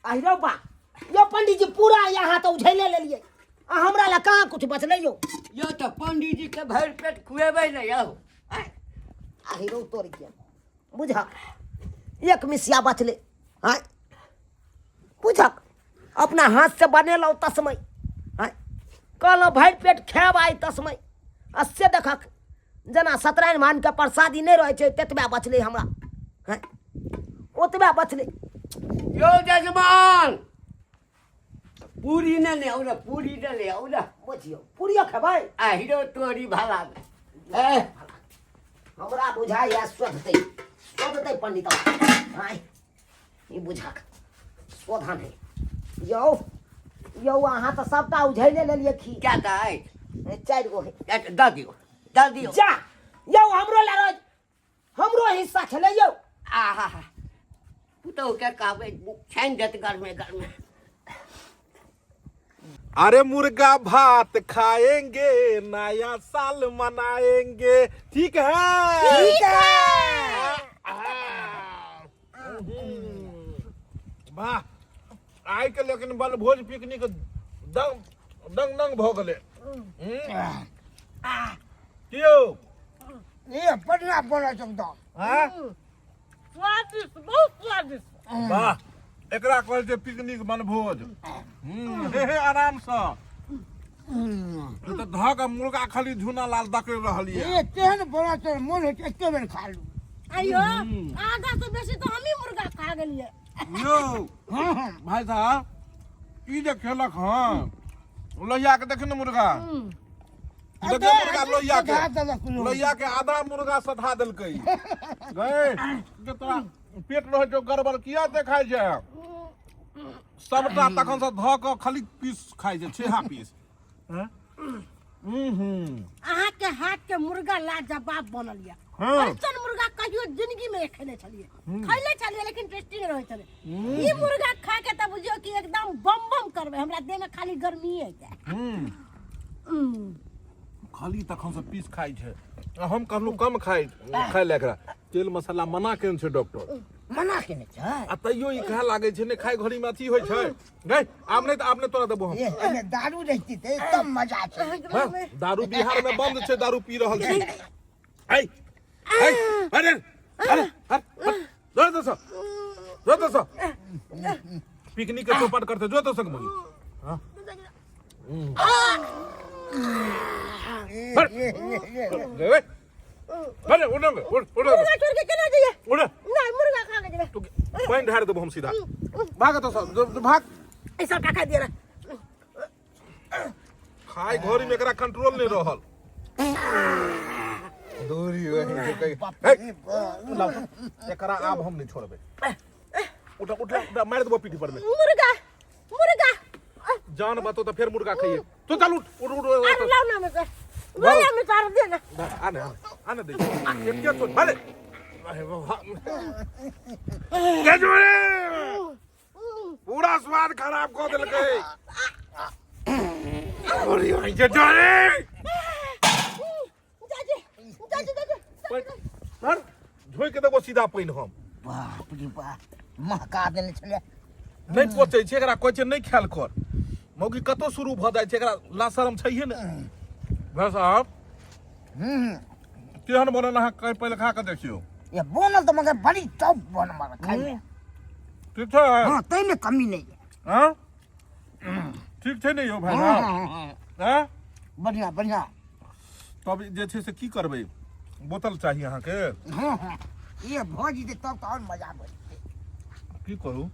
आहि रौ बा, यौ पंडित जी, पूरा यहाँ तऽ उझैले लेलियै आ हमरा लए कहाँ कुछ बचलै यौ? यौ, तऽ पंडीजी के भरि पेट खुएबै ने यौ? आँय। आहि रौ तोरी के, बुझक, एक मिसिया बचलै। आँय, बुझक, अपना हाथ से बनेलहुँ तस्मै। आँय, कहलहुँ भरि पेट खायब आइ तस्मै, आ से देखक जेना सत्यनारायण भगवानके प्रसादी नहि रहै छै, ततबे बचलै हमरा। हँ, ओतबे बचलै। यौ जजमान, पूरी ने ले आउ ने, पूरी ने ले आउ ने। बुझियौ, पूरियो खेबै? आहिरो तोरी भला ए। हमरा बुझाइया शोधतै, शोधतै पंडित। आँय, ई बुझक शोधा नहि। यौ यौ, अहाँ तऽ सबटा उझैले लेलियै खी। क्या टा अछि? चारि गो है। दऽ दियौ, दऽ दियौ। जा यौ, हमरो लए रोज हमरो हिस्सा छलै यौ। आहा, पुतहु के कहबै, छानि देत गरमे गरमे। अरे मुर्गा भात खाएंगे, नया साल मनाएंगे, ठीक है? ठीक है। वाह, आइ के लेकिन वनभोज पिकनिक दंग दंग दंग भऽ गेलै। की यौ? ये बढ़िया बनल छै एकदम। हाँ? स्वादिष्ट, बहुत स्वादिष्ट। वाह, एकरा कहै छै पिकनिक वनभोज। हे हे, आरामसँ ई तऽ धऽ कऽ मुर्गा खाली झूना लाल दकड़ि रहल यऽ। ये तेहन बनल छै, मोन होइ छै एते बेर खा लू। आइयो आधा से बेसी तऽ हमही मुर्गा खा गेलियै। यौ। हँ हँ। भाई साहब, ई जे खेलक हँ लोहिया के, देखियौ ने मुर्गा, देखियौ मुर्गा लोहिया के। सधा देलक लोग। लोहिया के आधा मुर्गा सधा देलकै। गए जे तोरा पेट रहै छौ गड़बड़, किया देखाइ छै? सबटा तखन से धऽ कऽ खाली पीस खाइ छै, छेहा पीस। हँ हूँ। अहाँके हाथ के मुर्गा लाजवाब बनल यऽ। ऐसन मुर्गा कहियो जिंदगी में खेने छलियै, खैले छलियै, लेकिन टेस्टी नहि रहै छलै। ई मुर्गा खा के तऽ बुझियौ कि एकदम बम बम करबै, हमरा देह में खाली गर्मी आइ। खाली तखन से पीस खाइ छै आ हम कहलहुँ कम खाइ खाइ लए, एकरा तेल मसाला मना केने छै डॉक्टर। मना केने छै। आ तैयो ई खाय लागै छै ने, खाय घड़ी में अथी होइ छै। गई, आब नहि तऽ आब नहि तोरा देबो हम। ये एहिमे दारू रहिती तऽ एकदम मजा छै। हाँ, दारू बिहार में बंद छै, दारू पी रहल छी। ऐ ऐ, अरे अरे अरे, जो तो सो, जो तो सो, पिकनिक के चौपट करते, जो तो सक मगी। हाँ, ये ये ये ये। अरे अरे, उठ उठ उठ। मुर्गा छोड़ के केना जइए? उठ। नहीं, मुर्गा खा के जेबै। तू पानि ढार देबो हम सीधा। भाग तो सब, भाग। ई सब खा दिए। खाय घड़ी में एकरा कंट्रोल नहीं रहल। दूरी वही जे कही हे, लाउ, एकरा आब हम नहीं छोड़बै। उठा उठा उठा, मारि देबो पीठी पर में। मुर्गा मुर्गा। जान बतो तो फेर मुर्गा खाइए। तू चल उठ उठ उठ, उठ, अरे उठ। लाओ ना मुझे, बोला मैं तार देना। आने आने आने दे, एके तो भले। अरे बाबा। गजबरे! पूरा स्वाद खराब कऽ देलकै। अरे भाई जे डरे। जाजे जाजे जाजे। सर झोंकि देबो सीधा पानि हम। बाप रे बाप, महका देने छलै। नहि पचै छै एकरा, कहै छै नहि खायल कर। मौगी कतौ शुरू भऽ जाइ छै, एकरा लाशरम छैहे ने। भाय साहब, केहन बनल अहाँ कहि पहिले खा कऽ देखियौ। ये बनल तऽ मगर बड़ी टॉप बनल खाइमे। ठीक छै। हाँ, ताहिमे कमी नहि है। हाँ ठीक छै ने यौ भाय हाँ, साहब? हाँ, हाँ। हाँ? बढ़िया बढ़िया। तब जे छै से की करबै? बोतल चाही अहाँके? हाँ हाँ, ये भऽ जेतै तब तऽ आओर मजा भऽ जेतै। की करू,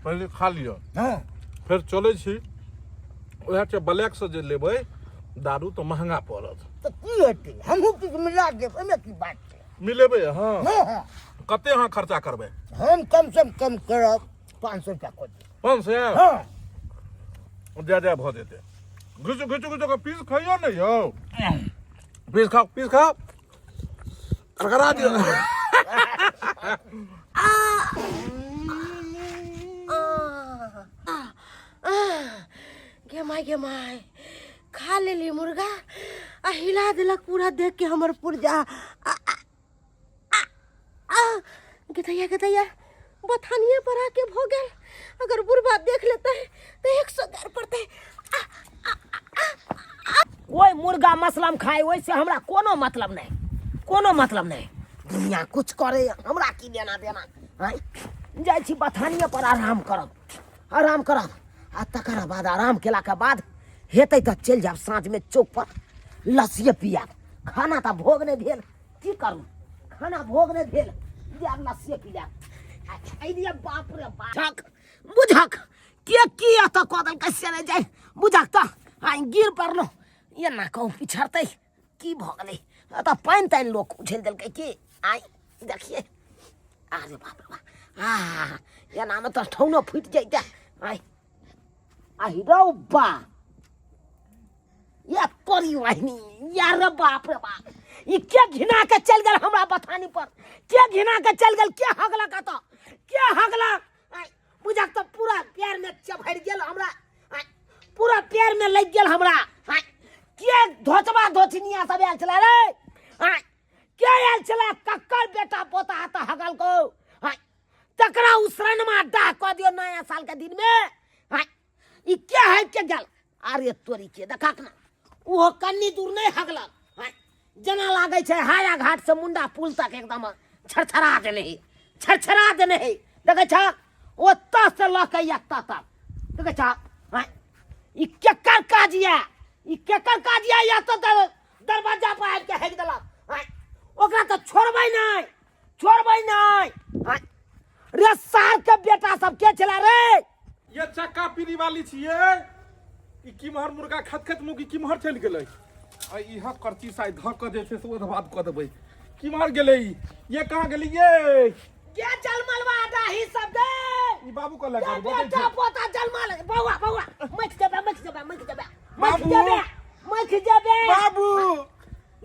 पहिले खा लिअ। हाँ। फेर चलै छी, उएह छै ब्लैकसँ जे लेबै दारू तऽ महंगा पड़त। तऽ की हेतै, हमहूँ किछु मिला देब, ओहिमे की बात छै। मिलेबै अहाँ? हाँ हाँ। कते अहाँ खर्चा करबै? हम कम से कम करब 500 रुपया कऽ देब। 500? हाँ। जा जा भऽ जेतै। घिचू घिचू घिचू कऽ पीस खइयौ ने यौ, पीस खाओ पीस खाओ, करकरा दियौ। गे माय गे माय, खा लेली मुर्गा आ हिला देलक पूरा देख के हमर पुर्जा। आ आ आ आ गेदैया गेदैया, बथानिए पर आके भो गेल। अगर बुढ़बा देख लेते तो 100 गार पड़ते। आ आ आ। ओहि मुर्गा मसलम खाय ओहिसँ हमरा कोनो मतलब नहि, कोनो मतलब नहि। दुनिया कुछ करे, हमरा की लेना देना। आँय, जाइ छी बथानिए पर आराम करब, आराम करब आ तकर बाद आराम केलाके बाद हेतै तऽ चलि जायब साँझमे चौक पर लस्सिए पियाब। खाना तऽ भोग नहि भेल, की करू, खाना भोग नहि भेल, जायब लस्सिए पी लेब। आ अइलियै, बाप रे बाप, बुझक के की एतऽ कऽ देलकै से नहि जाय। बुझक तऽ आइ गिर पड़लहुँ, एना कहूँ पिछड़तै की भऽ गेलै? एतऽ पानि तानि लोक उछलि देलकै की? आइ देखियै, अरे बाप रे बाप, आ एनामे तऽ ठौनो फुटि जैते। आइ आहि रौ बा, ये तोरी वाहिनी यार रे, बाप रे बाप, ई के घिना के चलि गेल हमरा बथानी पर? के घिना के चलि गेल? के हगलक एतऽ? के हगलक? आइ बुझक तऽ पूरा पैर में चभरि गेल हमरा, आइ पूरा पैर में लागि गेल हमरा। आइ के धोचबा धोचनिया सब आयल छलै रे? आइ के आयल छलै? कक्कर बेटा पोता तऽ हगल को? आइ तकरा उसरनमा डाह कऽ दियौ नया साल के दिन में। आइ ई के हगि के गेल? अरे तोरी के, देखक ना, ओहो कन्नी दूर नहि हगलक। आइ जेना लागै छै हाया घाट से मुंडा पुल तक एकदम छरछरा देने है, छरछरा देने है। देखै छ, ओतऽ से लऽ के एतऽ तक देखै छ। आइ ई केकर काज यऽ? ई केकर काज यऽ? एतऽ दरवाजा पर आबि के हगि देलक। आइ ओकरा तऽ छोड़बै नहि, छोड़बै नहि। आइ रे सार के बेटा सब के छला रे? ये चक्का पीरी वाली छियै। ई किम्हर मुर्गा खत खत मुगी किम्हर चलि गेलै? आ इह करची साइ धऽ कऽ जे छै से ओहि बाद कऽ देबै। किम्हर गेलै ई? ये कहाँ गेलै ये? के जलमलवा डाही सब दे? ई बाबू कहलक के बजै बेटा छै। पोता जलमल बौआ बौआ, मखि जेबे मखि जेबे मखि जेबे मखि बाबू। जेबे मखि जेबे। बाबू,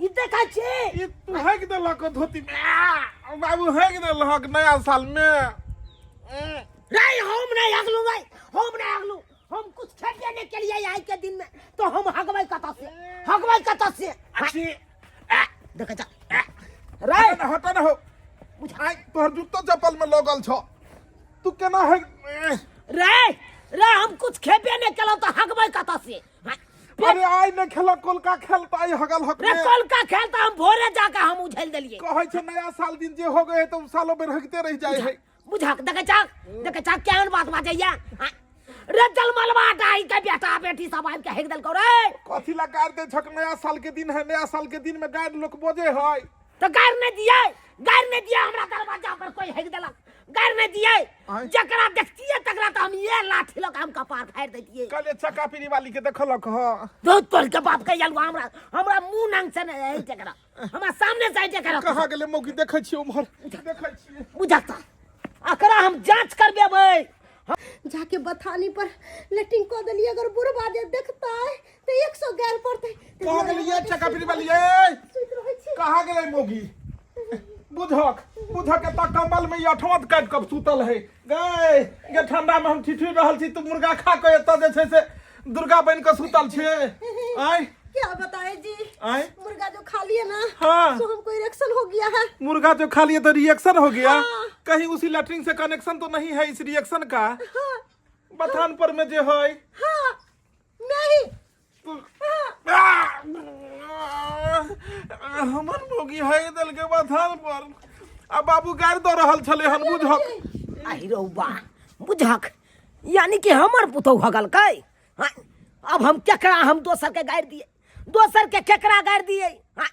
ई देखै छी। ई तू हगि देलक धोती में। आ, बाबू हगि देलक नया साल में। रे हम नहीं हगलू रे, हम नहीं हगलू। हम कुछ खेबे नहीं के लिए आई के दिन में, तो हम हगबै कतऽ से, हगबै कतऽ से? अच्छी। देखै जा रे। हट न, हट न हो। आइ तोहर जूतो चप्पल में लगल छौ, तू केना हगि रे? रे हम कुछ खेबे नहीं केलहुँ तऽ हगबै कतऽ से? अरे आइ नहि खेलक कोलका खेल तऽ आइ हगल हक रे। कोलका खेल तऽ हम भोरे जाके हम उझेल देलियै। कहै छै नया साल दिन जे हो गए तऽ उ सालो बेर हगिते रहि जाइ है। बुझक, देखै छक देखै छक केहन बात बाजैया रे? जलमलवा डाही के बेटा बेटी सब आबि के हेक देलकौ रे। कथी ला गारि दै छक? नया साल के दिन है, नया साल के दिन में गारि लोक बजे है। तऽ गारि नहि दियै, गारि नहि दियै। हमरा दरवाजा पर कोई हेक देलक। गारि नहि दियै। आँय? जकरा देखतियै तकरा तऽ हम ये लाठी लऽ कऽ हम कपार फाड़ि दैतियै। कहलियै चक्का पीड़ी वाली के देखलक हँ। दूध तोड़ के बाप के आलू, हमरा हमरा मुंह नंग से नहि हटि एकरा, हमरा सामने से हटि एकरा। कहाँ गेलै मौगी? देखै छियै उम्हर, देखै छियै। बुझक तऽ एकरा हम जांच करबेबै। जाके बथानी पर लेटिंग कऽ देलियै, अगर बुढ़बा जे देखतै तऽ 100 गारि पड़तै। कहाँ गेलै ये चक्का पीड़ी वाली? ए सुति रहै छी। कहाँ गेलै मौगी? बुझक बुझक, एतऽ कम्बल में ई अठवत काटि कऽ सुतल है। गए गे, ठंडा में हम ठिठुरि रहल छी, तू मुर्गा खा कऽ एतऽ जे छै से दुर्गा बनि कऽ सुतल छै। आँय? क्या बताए जी। आँय? मुर्गा जो खा लिए ना, हाँ। सो हमको इरेक्शन हो गया है। मुर्गा जो खा लिए तो रिएक्शन हो गया? हाँ। कहीं उसी लैट्रिन से कनेक्शन तो नहीं है इस रिएक्शन का? हाँ। बथान पर में जो है? हाँ, नहीं। हमर मौगी है दल के बथान पर आ बाबू गारि दऽ रहल छलै हन। बुझक। आहि रौ बा, बुझक, यानी कि हमर पुतहु हगलकै। हाँ, अब हम केकरा, हम दोसर के गारि दिए, दोसर के केकरा गारि दिए? हाँ,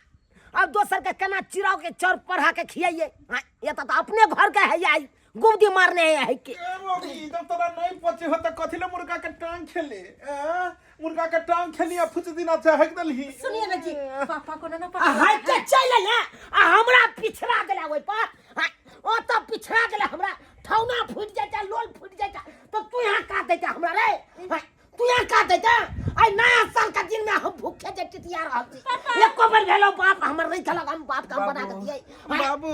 अब दोसर के केना चिराव के चौर पढ़ा के खियाइए? हाँ, ये तो अपने घर के है, आई गुमदी मारने है, है के। ए मौगी, जब तोरा नहीं पचे हो त कथी ले मुर्गा के टांग खेले? ए मुर्गा के टांग खेली आ फुच दिना से हक देलही। सुनिए ना जी, पापा को ना आ पता। हाय के चलि अयलै आ हमरा पिछड़ा देला ओहि पर। हाँ, ओ तऽ पिछड़ा गेलै, हमरा ठौना फूटि जाइता, लोल फूटि जाइता, तऽ तू यहाँ का दैता हमरा रे? हाँ, तू यहाँ का दैता? आइ नया साल के दिन में हम भूखे जे टिटिया रहल छी, एको बेर भेलो बाप हमर नहि खेलक, हम बाप के हम बना के दियै? हाँ, बाबू,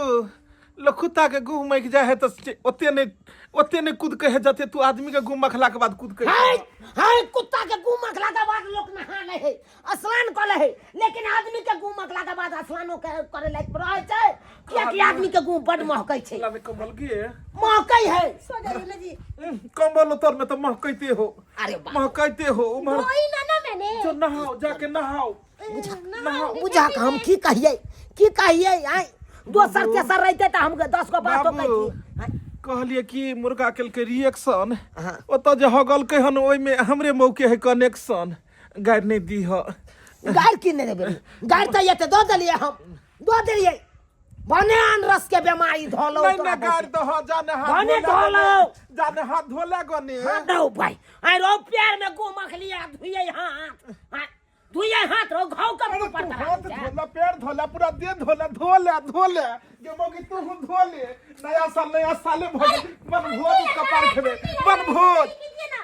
लखुता के गुह मकि जाए है तऽ ओते नहीं कूद के है जते तू आदमी के गुह मखला के बाद कूद के। हाय हाय, कुत्ता के गु मखला के बाद लोग नहा ले है, स्नान कर ले है, लेकिन आदमी के गु मखला के बाद स्नानो करे लायक रहे छै, कियाकि आदमी के गु बड महकै छै। लावे कम्बल के। महकै है। सो जाइए ना जी। कम्बल उतर में तो महकैते हो। अरे बाप। महकैते हो उम्हर। धोई ना ना मैंने। जो नहाओ, जाके नहाओ, नहाओ। बुझा के हम की कहियै, की कहियै? आय दोसर तेसर रहिते तऽ हम 10 गो बातो बाबू। कहितियै। कहलिए कि मुर्गा केलकै रिएक्शन, हाँ। ओतऽ जे हगलकै हन ओहिमे हमरे मौके है कनेक्शन। गारि नहि दीह। गारि की नहि देबै? गारि तऽ एते दऽ देलियै, हम दऽ देलियै, भने आन रस के बेमारी धोलो। नहीं नहीं, गारि दह, जाने हाथ भने धोले धोलो। गने, जाने हाथ धोले गने। हाँ दो भाई, आइ रो प्यार में गु मखलिया, धुइए हाथ, हाँ, धुइए हाथ रो, घाव कब अरे तू तू पर हाथ धोला, पैर धोला, पूरा देह धोला, धोले धोले गे मौगी, तू हूँ धोले। नया साल नया साले भऽ गेल, बनभोज कपार खेबै बनभोज। कीजिए ना।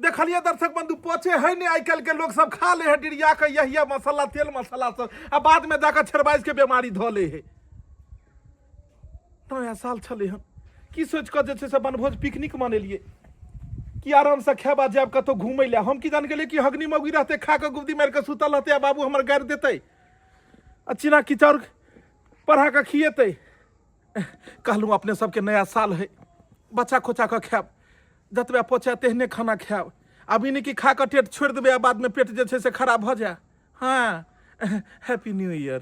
देखलिए दर्शक बंधु, पोछे है नहीं आइ काल्हि के लोग सब, खा ले है डिरिया के यही मसाला तेल मसाला सब आ बाद में जाकर छेरबाइस के बीमारी धऽ ले है। नया साल छलै हन, की सोचि कऽ जे छै से बनभोज पिकनिक मनेलियै कि आरामसँ खायब आ जायब कतहु घुमै लए। हम की जान गेलियै कि हगनी मौगी रहतै, खा कऽ गुब्दी मारि कऽ सुतल रहतै आ बाबू हमर गारि देतै आ चीना किचाउर पढ़ा कऽ खिएतै। कहलहुँ अपने सबके नया साल है, बच्चा खोचा कऽ खायब, जतबे पचै तेहने खाना खायब। आब ई नहि कि खा कऽ पेट छोड़ि देबै आ बादमे पेट जे छै से खराब भऽ जाय। हाँ, हैप्पी न्यू ईयर।